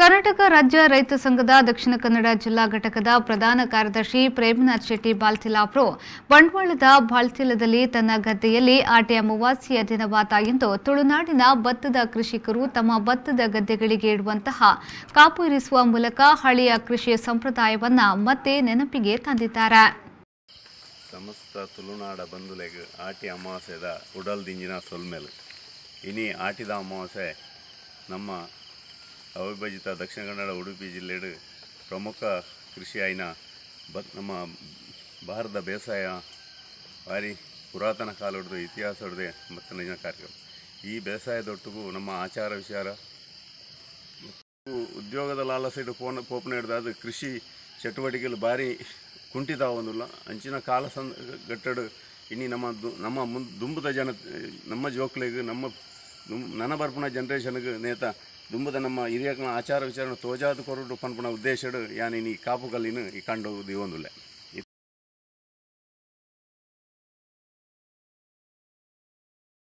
ಕರ್ನಾಟಕ ರಾಜ್ಯ ರೈತ ಸಂಘದ ದಕ್ಷಿಣ ಕನ್ನಡ ಜಿಲ್ಲಾ ಘಟಕದ ಪ್ರಧಾನ ಕಾರ್ಯದರ್ಶಿ ಪ್ರೇಮನಾಥ್ ಶೆಟ್ಟಿ ಬಾಲ್ತಿಲಾಪ್ರು ಬಂಟ್ವಾಳದ ಬಾಳ್ತಿಲದಲ್ಲಿ ತನ್ನ ಗದ್ದೆಯಲ್ಲಿ ಆಟಿ ಅಮಾವಾಸ್ಯೆಯ ದಿನವಾದ ಇಂದು ತುಳುನಾಡಿನ ಭತ್ತದ ಕೃಷಿಕರು ತಮ್ಮ ಭತ್ತದ ಗದ್ದೆಗಳಿಗೆ ಇಡುವಂತಹ ಕಾಪು ಇರಿಸುವ ಮೂಲಕ ಹಳೆಯ ಕೃಷಿಯ ಸಂಪ್ರದಾಯವನ್ನ ಮತ್ತೆ ನೆನಪಿಗೆ ತಂದಿದ್ದಾರೆ. ಸಮಸ್ತ ತುಳುನಾಡ ಬಂಧುಲೆಗ್ ಆಟಿ ಅಮಾವಾಸ್ಯೆದ ಉಡಲ್ ದಿಂಜಿನ ಸೊಲ್ಮೆಲು. ಇನಿ ಆಟಿದ ಅಮಾವಾಸ್ಯೆ ನಮ್ಮ ಅವಿಭಜಿತ ದಕ್ಷಿಣ ಕನ್ನಡ ಉಡುಪಿ ಜಿಲ್ಲೆಡು ಪ್ರಮುಖ ಕೃಷಿಯಾಯಿನ ನಮ್ಮ ಭಾರತದ ಬೇಸಾಯ ಭಾರಿ ಪುರಾತನ ಕಾಲದ ಇತಿಹಾಸದ ಮತ್ತು ಕಾರ್ಯಕ್ರಮ. ಈ ಬೇಸಾಯದೊಟ್ಟಿಗೂ ನಮ್ಮ ಆಚಾರ ವಿಚಾರ ಉದ್ಯೋಗದ ಲಾಲಸೆಡು ಪೋಪನ ಹಿಡ್ದು ಅದು ಕೃಷಿ ಚಟುವಟಿಕೆಗಳು ಭಾರಿ ಕುಂಠಿತ ಆವೊಂದುಲ್ಲ. ಅಂಚಿನ ಕಾಲ ಗಟ್ಟಡು ಇನಿ ನಮ್ಮ ನಮ್ಮ ದುಂಬುದ ಜನ ನಮ್ಮ ಜೋಕ್ಲೆಗ್ ನಮ್ಮ ನನ ಬರ್ಪುನ ಜನರೇಷನ್ಗೆ ನೇತ ದುಂಬುದ ನಮ್ಮ ಹಿರಿಯಕನ ಆಚಾರ ವಿಚಾರ ತೋಜಾದ ಕೊರಡು ಪನ್ಪುನ ಉದ್ದೇಶಡು ಯಾನ್ ಇನಿ ಕಾಪು ಕಲ್ಲಿನ ಈ ಕಂಡು ದೀವೊಂದುಲ್ಲೆ.